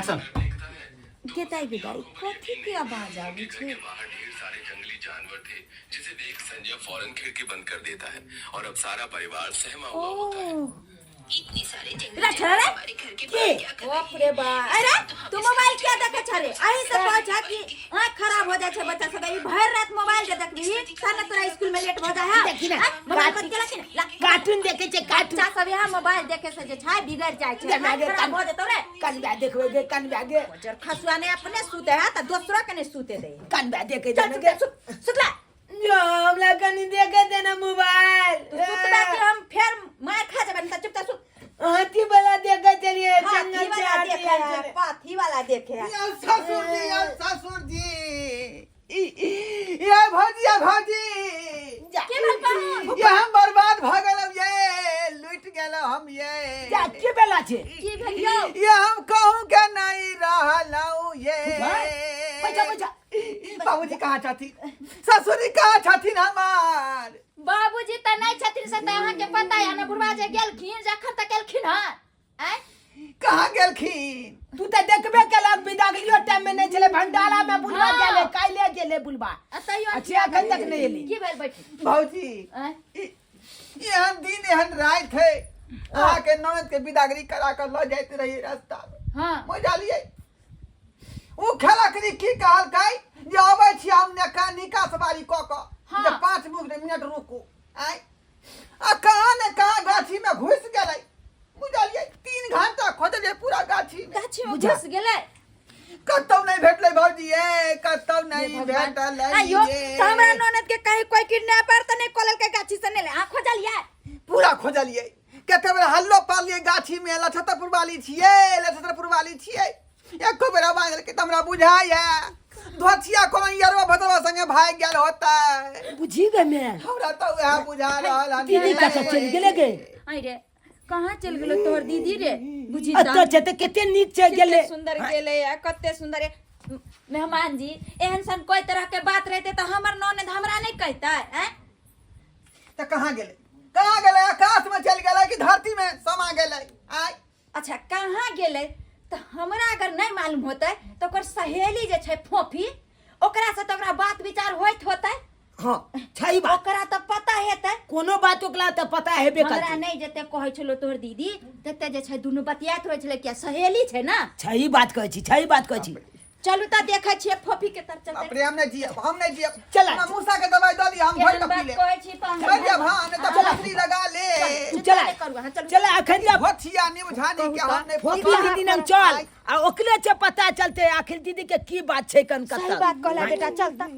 गे दाइ गे दाइ, कथी के आवाज आबै छै? बाहर ढेर सारे जंगली जानवर थे, जिसे देख संजय फौरन खिड़की बंद कर देता है और अब सारा परिवार सहमा हुआ होता है। ओ इतनी सारे जंगली रे जानवर छे रे हमारे घर के के बाहर क्या कर बाप रहे रे हैं? बा, अरे तो हम तू इस मोबाइल घर क्या के देखे छे रे? अही से कहै छै कि आँख खराब हो जाइ छै बच्चा सब। ई भरि रात मोबाइल जे देखबही त ने तोरा स्कूल में लेट भऽ जाइ है। देखी ना, आँय, मोबाइल बंद केला कि ने? ला, कार्टून देखे छै कार्टून। बच्चा सब यहाँ मोबाइल देखे से जे छै बिगड़ जाइ छै, देख, आँख देख, खराब भऽ जेतौ रे। कनबा देखबै गे, कनबा गे। जर खसुआ ने अपने सुते है त दोसरो के ने सुते दे। कनबा देखे चल जाने चुप गे। सुत सुतला। जो हमरा कनी देखे देना मोबाइल। तू सुतबा कि हम फेर मार खा जेबै? त चुप त सुत। हाथी वाला देखे चलिए। हाथी जंगल से वाला हाथी देखे आयल है छलै। पाथी वाला देखे है। यौ ससुर जी, यौ ससुर जी, ये भौजी, ये भौजी। जा। के भेल पाहुन? ये हम बर्बाद भ गेलहुँ, ये लुटि गेलहुँ हम ये। जा, के बेला छै? की भेल यौ? ये हम कहूँ के नहीं रहलहुँ ये। पैसा पैसा। बाबूजी कहाँ छथिन? ससुर जी कहाँ छथिन हमार? बाबूजी तऽ नहि छथिन से तऽ अहाँके पता है ने। बुढ़वा जे गेलखिन जखन तक एलखिन हँ आँय? कहाँ गेलखिन? तू तऽ देखबे केलक, विदागरियो टाइम में नहीं छलै भंडारा में बुलबा। हाँ। गेलै, काल्हि गेलै बुलबा। आ तैयो अच्छा, एखन तक नहि एलै। की भेल? बैठू। भौजी। आँय? एहन दिन एहन राति है, अहाँके ननद के विदागरी करा कऽ लऽ जाइत रहियै रास्ता मे। बुझलियै, ओ खेलकरी की कहलकै जे अबै छी हम निका निका सवारी कऽ कऽ जे 5 मिनट रुकू। आँय, आ कहाँ ने कहाँ गाछी में घुसि गेलै। बुझलियै, 3 घंटा खोजलियै पूरा गाछी में। गाछी में घुस गेलै? कतौ नहि भेटलै भौजी, ए कतौ नहि भेटलै। आइयो ये। तऽ हमरा ननद के कहीं कोई किडनैपर तऽ नहि कऽ लेलकै, गाछी से नहि ले? अहाँ खोजलियै? पूरा खोजलियै, कते बेर हल्लो पारलियै गाछी में, लछतरपुर वाली छियै, लछतरपुर वाली छियै। एको बेर आवाज देलकै तऽ हमरा बुझाइया धोछिया कोनो यरवा भदरवा संगे भागि गेल होतै। बुझी गे मैं। हमरा तऽ उएह बुझा रहल हन। दीदी कतऽ चलि गेलै गे? आँय रे, कहाँ चलि गेलो तोहर दीदी रे? बुझी एतऽ छै तऽ कते नीक छै गेलै। कते सुंदर गेलै आ कते सुंदर। मेहमान जी, एहन सन कोई तरह के बात रहते तऽ हमर ननद हमरा नहि कहते? आँय? तऽ कहाँ गेलै, कहाँ गेलै? आकाश में चलि गेलै कि धरती में समा गेलै? आय। अच्छा, कहाँ गेलै तऽ हमरा अगर नहि मालूम होतै तऽ ओकर सहेली जे छै फोफी, ओकरा से तऽ ओकरा बात विचार होइत होतै। हाँ, छै बात। ओकरा तऽ पता हेतै। कोनो बात ओकरा तऽ पता हेबे हमरा करतै। नहि जते कहै छलो तोहर दीदी तते जे छै दुनू बतियाइत रहै छलै, किया सहेली छै ने। छै बात कहै छी, छै बात कहै छी। चलू तऽ देखै छियै फोफी के तरफ चलते। बाप रे, हम नहि जियब, हम नहि जियब। चला। हमरा मूसा के दवाई दऽ दिअ, हम भरि केहन कऽ पी बात लेब। कहै छी पाहुन? मरि जायब, हाँ, नहि तऽ फसरी लगा ले। तू चला। करू अहाँ, चलू। चला अखन जा। भथिया नहि बुझानी के हम नहि। फोफी दीदी लग चल आ ओकरे से पता चलते आखिर दीदी के की बात छै कन सही कतऽ। बात कहला बेटा, चल तऽ।